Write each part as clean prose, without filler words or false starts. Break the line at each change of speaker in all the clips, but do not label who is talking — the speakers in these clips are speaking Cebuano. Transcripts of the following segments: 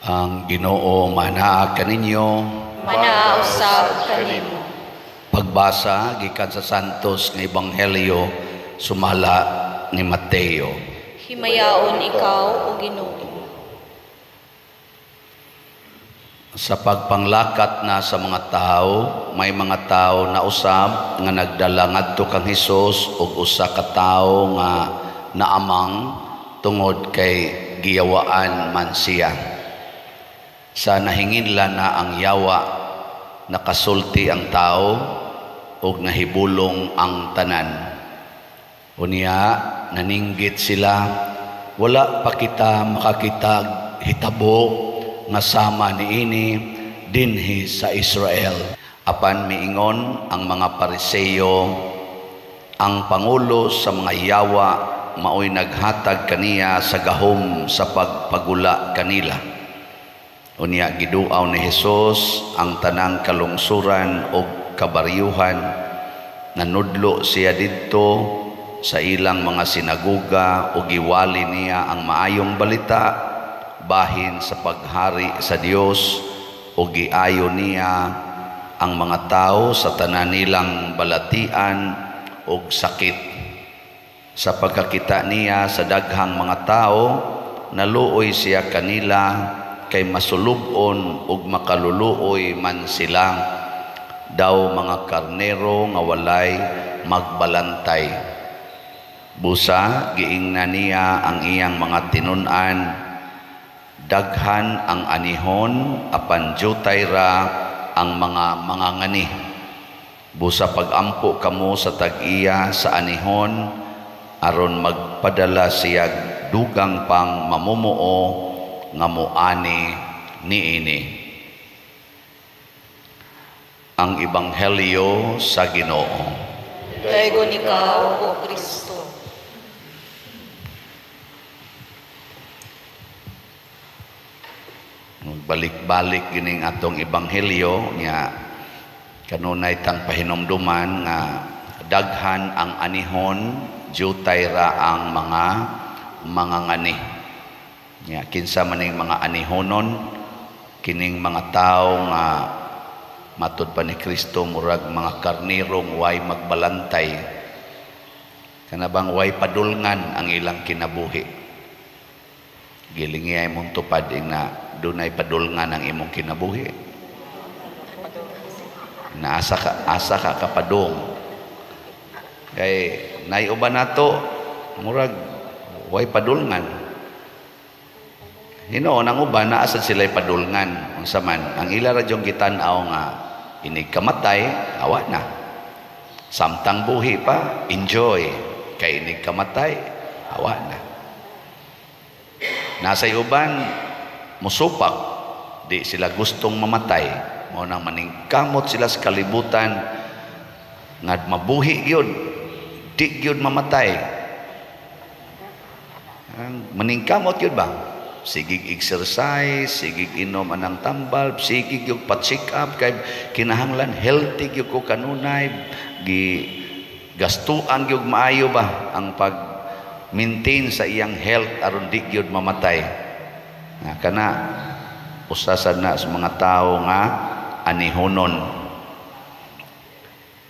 Ang Ginoo manaa kaninyo.
Manaa usab kanimo.
Pagbasa gikan sa Santos nga Ebanghelyo sumala ni Mateo.
Himayaon ikaw, o Ginoo.
Sa pagpanglakat na sa mga tao, may mga tao na usab nga nagdala ngadto kang Hesus og usa ka tawo nga naamang tungod kay giyawaan man siya. Sa nahinginla na ang yawa, nakasulti ang tao ug nahibulong ang tanan. Unya naninggit sila, "Wala pa kita makakitag hitabo nga sama niini dinhi sa Israel." Apan miingon ang mga Pariseo, "Ang pangulo sa mga yawa maoy naghatag kaniya sa gahom sa pagpagula kanila." Unya giduaw ni Hesus ang tanang kalungsuran og kabaryuhan. Nanudlo siya didto sa ilang mga sinagoga ug giwali niya ang maayong balita bahin sa paghari sa Dios ug giayo niya ang mga tao sa tanan nilang balatian ug sakit. Sa pagkakita niya sa daghang mga tao, naluoy siya kanila kay masulub-on ug makaluluoy man sila, daw mga karnero nga walay magbalantay. Busa giingna niya ang iyang mga tinun-an, "Daghan ang anihon apan jutay ra ang mga mangangani. Busa pagampo kamo sa tag-iya sa anihon aron magpadala siya dugang pang mamumuo nga moani niini." Ang Ebanghelyo sa Ginoo.
Daygon ikaw, O Kristo.
Balik-balik gining atong ebanghelyo nya kanunay tang pahinumduman nga daghan ang anihon, jutay ra ang mga mangangani. Nya kinsa maning mga anihonon? Kining mga tawo nga matud pa ni Kristo murag mga karnirong way magbalantay, kanabang way padulngan ang ilang kinabuhi. Gilingi ay mong tupad ing na dunay padulngan ang imong kinabuhi. Naasa ka, asa ka kapadung. Kay naiuban nato murag way padulngan. Hinuon ang uban naa sad sila'y padulngan. Unsa man ang ila ra jung gitan-aw nga inig kamatay, awa na. Samtang buhi pa, enjoy. Kay inig kamatay, awa na. Nasa'y uban musupak, di sila gustong mamatay. Mao nang maningkamot sila sa kalibutan nga mabuhi gyud, di gyud mamatay. Ang maningkamot gyud ba? Sigig exercise, sigig inom anang tambal, sigig gyud pa-check up kay kinahanglan healthy gyud ko kanunay, gi gastuan gyud maayo ba ang pag maintain sa iyang health aron di gyud mamatay. Nga kana usa sad na sa mga tawo nga anihonon.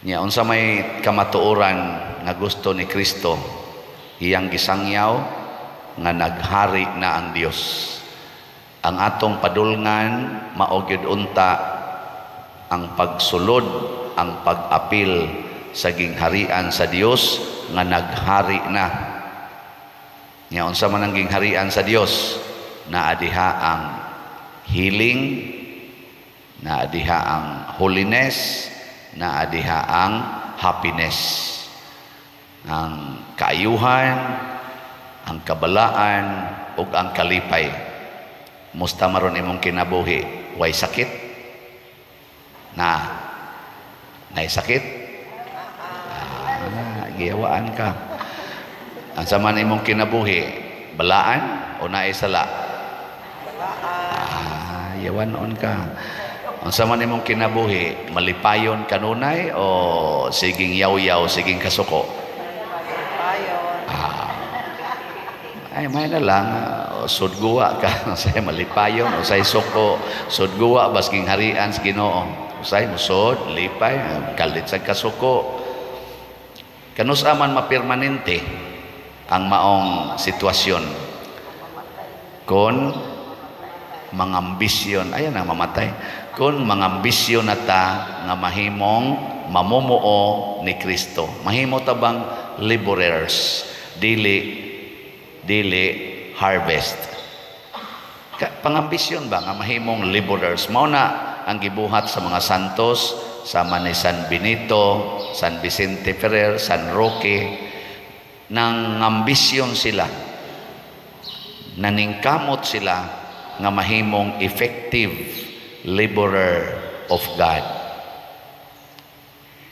Nya unsa may kamatuoran nga gusto ni Kristo? Iyang gisangyaw nga naghari na ang Dios. Ang atong padulngan mao gyud unta ang pagsulod, ang pag-apil sa gingharian sa Dios nga naghari na. Nya unsa man ang gingharian sa Dios? Naa diha ang healing, naa diha ang holiness, naa diha ang happiness. Ang kaayuhan, ang kabalaan ug ang kalipay. Musta maron imong kinabuhi? Way sakit? Na nay sakit? Giyawaan ka. Ang sama imong kinabuhi, balaan o naay sala? Yawan on ka. Ang sama nimong kinabuhi, malipayon kanunay o siging yaw-yaw, siging kasuko? Ay, may na lang. Sudguwa ka, say malipayon, usay suko, sudguwa basking harian sa Ginoo. Usay musod, lipay, kalit sa kasuko. Kanus-a man mapermanente ang maong sitwasyon? Kung mangambisyon, ayan ang mamatay. Kung mangambisyon na ta nga mahimong mamumuo ni Kristo. Mahimo ta bang laborers, dili harvest. Pangambisyon ba nga mahimong laborers? Mao na ang gibuhat sa mga santos sama ni San Benito, San Vicente Ferrer, San Roque. Nang ambisyon sila, naningkamot sila nga mahimong effective laborer of God.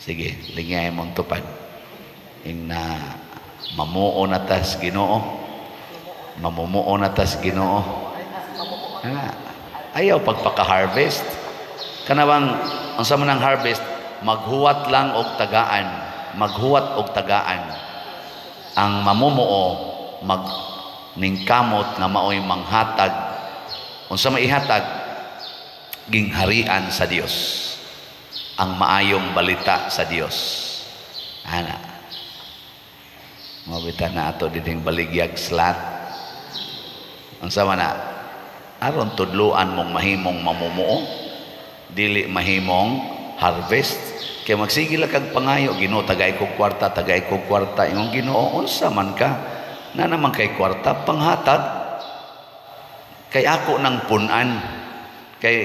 Sige, lingay mong tupad. Ing na mamuo na tas Ginoo. Mamumuo na tas Ginoo. Ah, ayaw pagpaka-harvest. Kanabang unsa man ang harvest, maghuwat lang og tagaan, maghuwat og tagaan. Ang mamumuo mag ningkamot nga maoy manghatag. Unsa may ihatag? Gingharian sa Dios. Ang maayong balita sa Dios. Ana. Mabita na ato dining baligyag slat. Unsa man na? Aron tudluan mong mahimong mamumuo, dili mahimong harvest. Kay magsige lang kag pangayo, "Ginoo, tagay kog kwarta, tagay kog kwarta." Ingon Ginoo, "Unsa man ka? Na naman kay kwarta, panghatag. Kay ako nang punan." Kay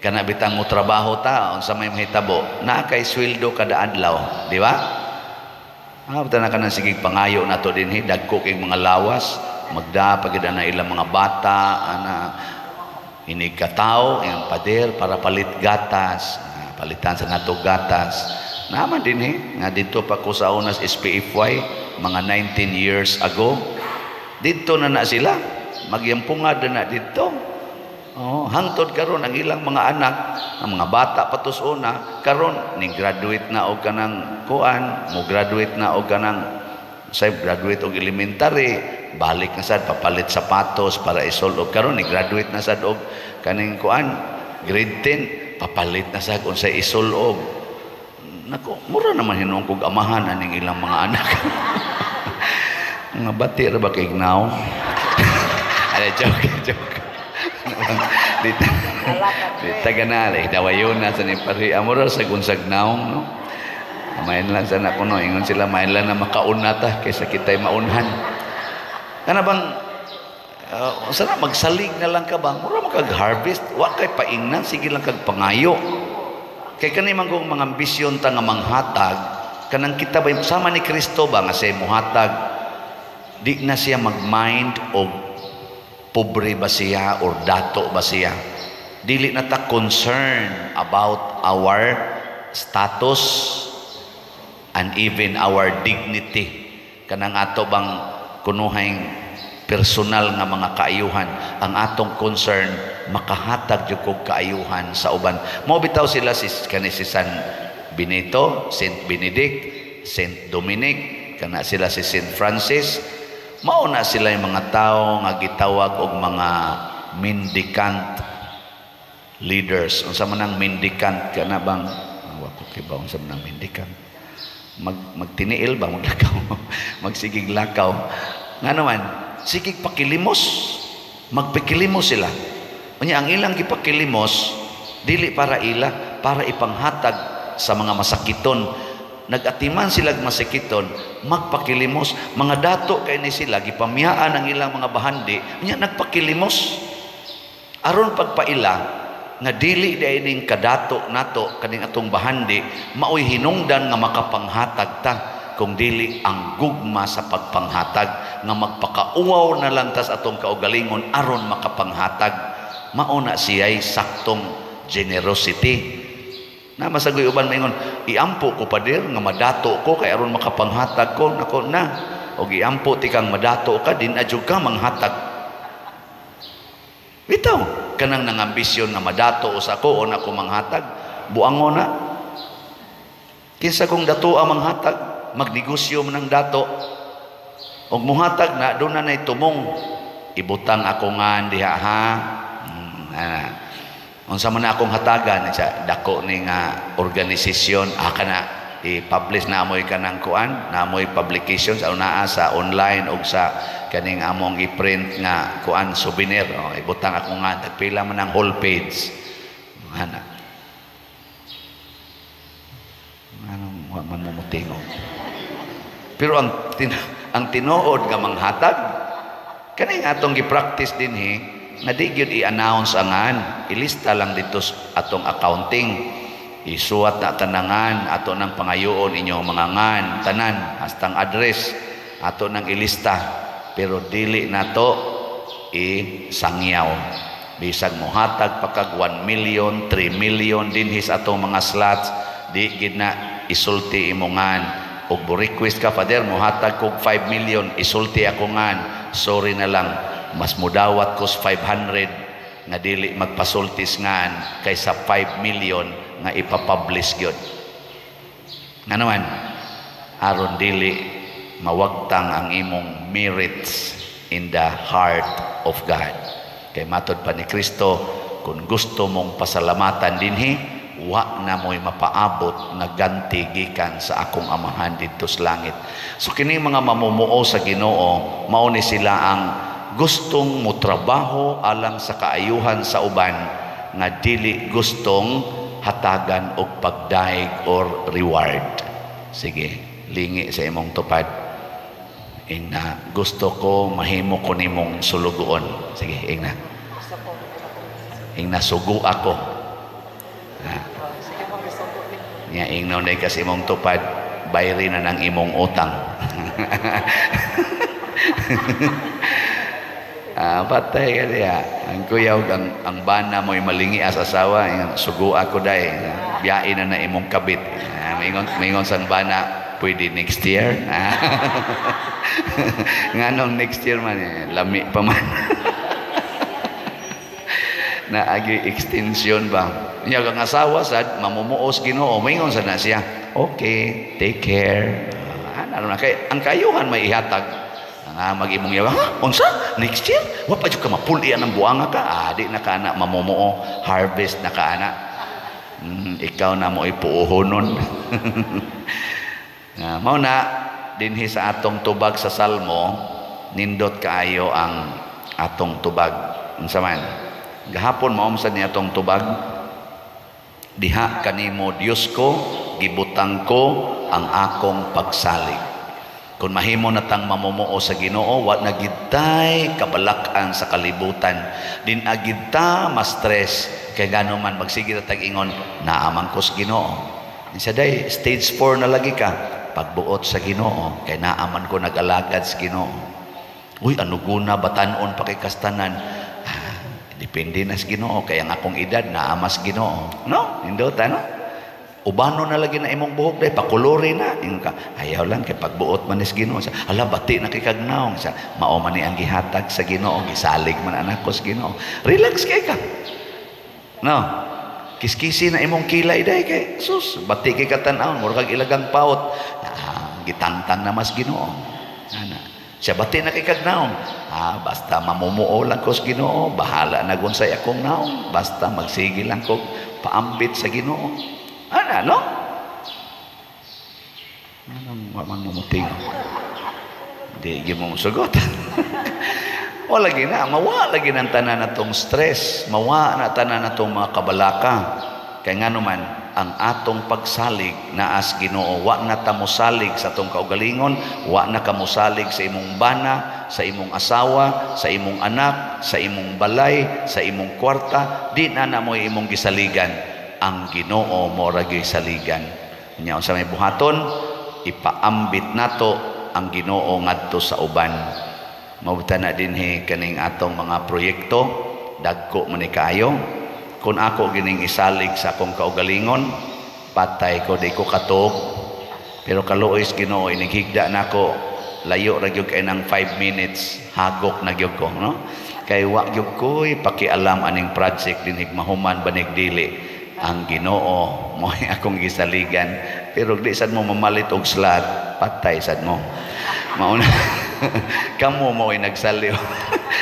kana bitang mo trabaho ta, unsa may mahitabo? Naa kay sweldo kada adlaw, di ba? Ah, basta na kanang sige pangayo nato dinhi, dagko kay mga lawas, magda pagid na ilang mga bata ana inig katawo ang pader para palit gatas, ah, palitan sa nato gatas. Naman dinhi nga didto pa ko sa unas SPFY mga 19 years ago. Didto na na sila, magyampunga na didto. Oh, hangtod karon ang ilang mga anak, ang mga bata pa tos una, karon ning graduate na og kanang kuan, mo graduate na og kanang say graduate og elementary, balik na sad papalit sapatos para isol og karon ni graduate na sad og kaning kuan grade 10, papalit na sad unsay isul-ob. Nako, mura naman hinuon kog amahan aning ilang mga anak. Mga bati ra ba kay gnaw? Ay, joke, joke. Dito, dito ka na, eh, dawayon na sa ni pari. Amora sa gunsag naong, no? Main lang sana kuno, ingon sila, main lang na makauna ta kaysa kita'y maunhan. Kana bang, sana magsalig na lang ka ba? Mura makag-harvest, wa kay paingnan, sige lang kag pangayo. Kay kani man kung mga ambisyon ta nga manghatag, kanang kita ba, sama ni Kristo ba nga siya muhatag, di na siya mag-mind og pobre ba siya or dato ba siya. Dili na ta concern about our status and even our dignity. Kanang ato bang kunuhay personal nga mga kaayuhan. Ang atong concern, makahatag jud kog kaayuhan sa uban. Mao bitaw sila si kani si San Benito, Saint Benedict, Saint Dominic, kana sila si Saint Francis. Mao na sila yung mga tao nga gitawag og mga mendicant leaders. Unsa man ang mendicant? Kana bang wa ko kibaw unsa man ang mendicant. Magtiniil ba maglakaw? Magsigig lakaw. Nga naman, sigig pakilimos. Magpikilimos sila. Unya ang ilang gipakilimos dili para ila, para ipanghatag sa mga masakiton. Nagatiman sila masakiton, magpakilimos. Mga dato kay ni sila, gipamiyaan ang ilang mga bahandi, unya nagpakilimos. Aron pagpaila nga dili diay ning kadato nato kaning atong bahandi maoy hinungdan nga makapanghatag ta, kung dili ang gugma sa pagpanghatag nga magpakauwaw na lang tas atong kaugalingon aron makapanghatag. Mao na siya'y saktong generosity. Na masagoy uban maingon, "Iampo ko, pader, nga madato ko kay aron makapanghatag ko." Nako na, og iampo ti kang madato ka, din adyo ka manghatag. Bitaw kanang nangambisyon nga madato usa ko o na ko manghatag, buango na. Kinsa kung dato ang manghatag, magnegosyo man ang dato. Og muhatag na, doon na nay tumong. Ibutang ako ngan diha ha. Unsa man na akong hatagan sa dako ni nga organisasyon, kana i-publish na amoy kanang kuan, na amoy publication sa unaa sa online og sa kaning among i-print nga kuan souvenir. Oh, ibutang ako nga tagpila man ang whole page. Ana. Anong wa man mo motingog? Pero ang tinuod nga manghatag kaning atong gi-practice dinhi nga di gyud i-announce angan, ilista lang dito atong accounting. Isuwat na tanangan ato nang pangayoon inyong mga ngan tanan hastang address ato nang ilista, pero dili nato isangyaw. Bisag mohatag pa kag 1 million, 3 million dinhi sa atong mga slots, di gid na isulti imongan. Og mo request ka, "Father, mohatag kog 5 million, isulti ako ngan." Sorry na lang, mas mudawat kos 500 nga dili magpasultis ngan kaysa 5 million nga ipapublish gyud. Nga naman, aron dili mawagtang ang imong merits in the heart of God. Kay matod pa ni Kristo, kung gusto mong pasalamatan dinhi, wa na mo'y mapaabot nga ganti gikan sa akong Amahan didto sa langit. So kini mga mamumuo sa Ginoo, mao ni sila ang gustong motrabaho alang sa kaayuhan sa uban nga dili gustong hatagan og pagdaig or reward. Sige, lingi sa imong tupad. Ingna, "Gusto ko mahimo ko nimong sulugoon." Sige, ingna. Ingna, "Sugo ako." Ha? Nya ingnon day kasi imong tupad, bayri na ng imong utang. Patay ka diya. Ang kuyaw, ang bana mo'y malingi as asawa, "Sugo ako day. Biyain na na imong kabit." Maingon sang bana, "Pwede next year?" Nganong next year man, eh, lami pa man. Naagi extension ba? Nya ang asawa sad mamumuos Ginoo, maingon sad na siya, "Okay, take care." Ano na kay ang kayuhan may ihatag. Nga mag-imong yawa, "Ha? Unsa? Next year? Wa pa jud ka mapuli ang buanga ka." Ah, di na ka na mamumuo, harvest na ka na. Ikaw na mo ipuuhonon. Mao na dinhi sa atong tubag sa Salmo, nindot kaayo ang atong tubag. Unsa man? Gahapon mao sad ni atong tubag. Diha kanimo, Dios ko, gibutang ko ang akong pagsalig. Kung mahimo na tang mamumuo sa Ginoo, wa na gid tay kabalak-an sa kalibutan. Din agid ta ma-stress kay ngano man magsige ra tag ingon, "Naaman ko sa Ginoo." Insa day stage 4 na lagi ka, pagbuot sa Ginoo kay naaman ko nag-alagad sa Ginoo. Uy, ano guna batanon pa kay kastanan. Ah, depende na sa Ginoo kay ang akong edad naama sa Ginoo. No, nindot ano? Ubano na lagi na imong buhok day, pakulori na. Ingon ka, "Ayaw lang kay pagbuot man is Ginoo." Sa, "Ala, bati na kay kagnaong." Sa, "Mao man ni ang gihatag sa Ginoo, gisalig man anak ko sa Ginoo." Relax kay ka. No. Kiskisi na imong kilay day kay sus, bati kay katan-awon, mura kag ilagang paot. Ah, gitangtang na mas Ginoo. Ana. Siya, "Bati na kay kagnaong." "Ah, basta mamumuo lang ko sa Ginoo, bahala na gunsay akong naong. Basta magsige lang ko paambit sa Ginoo." Ana, no? Anong wa man mumuting? Di gyud mo sugot. Wala lagi na, mawa lagi ng tanan natong stress, mawa na tanan natong mga kabalaka. Kay ngano man, ang atong pagsalig naas Ginoo, wa na ta mosalig sa atong kaugalingon, wa na ka mosalig sa imong bana, sa imong asawa, sa imong anak, sa imong balay, sa imong kwarta, di na na mo imong gisaligan. Ang Ginoo mo ra gyud saligan. Nya unsa may buhaton, ipaambit nato ang Ginoo ngadto sa uban. Mao na dinhi kaning atong mga proyekto, dagko man ni kaayo. Kung ako gining isalig sa akong kaugalingon, patay ko, di ko katuog. Pero kaluoy sa Ginoo, inighigda nako, layo ra gyud kay nang 5 minutes, hagok na gyud ko, no? Kay wa gyud ko'y pakialam aning project dinhig mahuman banig dili. Ang Ginoo mo akong gisaligan, pero di sad mo mamalit og slot, patay sad mo. Mao na. Kamo mo ay nagsaliw.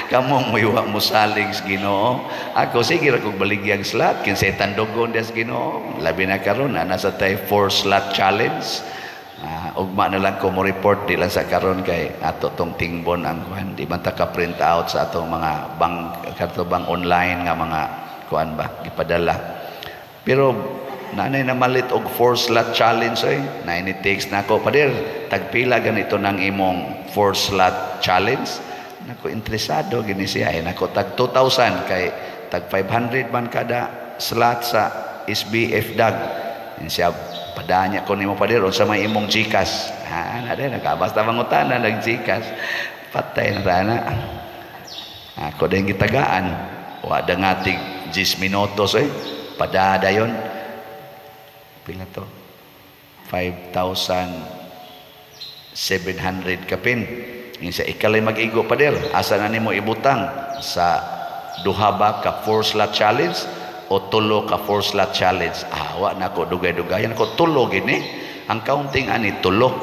Kamo mo wa mo salig sa Ginoo. Ako sige ra kog baligyang slot kinsay tandugon des Ginoo. Labi na karon na nasa tay four slot challenge. Ugma na lang ko mo report, di lang sa karon kay ato tong tingbon ang kuan, di man ta ka print out sa atong mga bank kato bang online nga mga kuan ba gipadala. Pero nanay na malit og four slot challenge oy, na ni text nako, "Pader, tagpila ganito nang imong four slot challenge?" Nako, interesado gini siya eh. Nako, tag 2,000 kay tag 500 man kada slot sa SBF dag. Siya, "Padanya ko nimo, pader, unsa may imong GCash?" Ha, na din nakabasta mangutana nag GCash. Patay na rana. Ako din gitagaan. Wa da nga tig 10 minutos eh. Padada yon. Pila to? 5,700 kapin. Insa ikalay mag-igo, pader. Asa na nimo ibutang, sa duha ba ka four slot challenge o tulo ka four slot challenge? Ah, wa na ko dugay-dugayan ko, tulo gini. Ang counting ani tulo.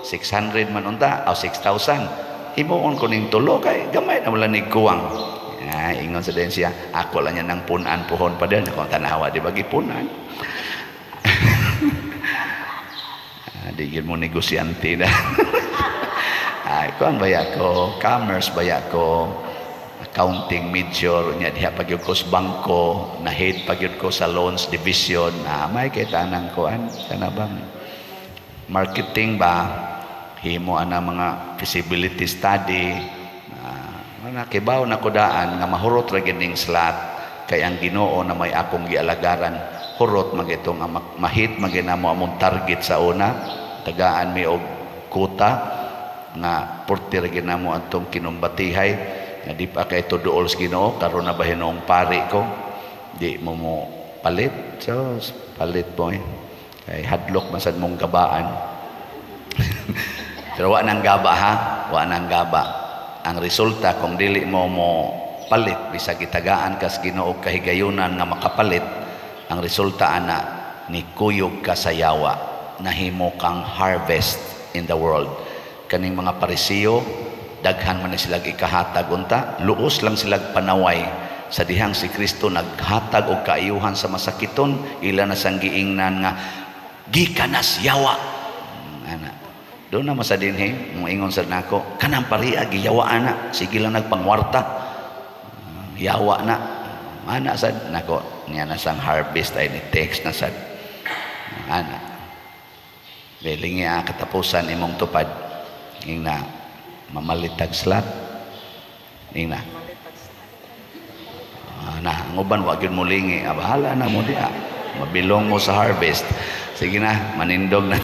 600 man unta o 6,000. Himuon ko ning tulo kay gamay na wala ni kuwang. Ah, ingon sa din siya, "Ako lang yan ng punan puhon, pader." Ako, tanawa di ba gipunan. Ah, di gyud mo negosyante na. Ay, kuan baya ko, commerce baya ko, accounting major nya diha pa gyud ko sa bangko, na head pa gyud ko sa loans division. Ah, may kay tanang kuan kana bang marketing ba, himo ana mga feasibility study. Ah, na kibaw na ko daan nga mahurot ra gyud ning slot kay ang Ginoo na may akong gialagaran, hurot magito nga mahit maginamo among target sa una. Tagaan mi og quota nga purti ra gyud namo atong kinumbatihay nga di pa kay tuduol sa Ginoo. Karon na ba hinuong pari ko, di mo mo palit. So palit mo eh, kay hadlok man sad mong gabaan. Pero wa nang gaba ha, wa nang gaba. Ang resulta kung dili mo mo palit, bisag gitagaan kas Ginoo kahigayunan nga makapalit, ang resulta ana ni kuyog ka sa yawa, nahimo kang harvest in the world. Kaning mga Parisiyo, daghan man ni sila ikahatag unta, luos lang sila panaway sa dihang si Kristo naghatag og kaayuhan sa masakiton, ila na sang giingnan nga gikanas yawa. Ana doon na masa dinhi moingon sa nako, "Kanang pariya giyawa ana, sige lang nagpangwarta, yawa na." Ana sad nako niya na sang harvest ay ni text na sad ana. Belingi ang katapusan imong tupad, ing na mamalitag slot, ing na na ang uban wa gyud mo lingi. Ah, bahala na mo diha, mabilong mo sa harvest. Sige na, manindog na.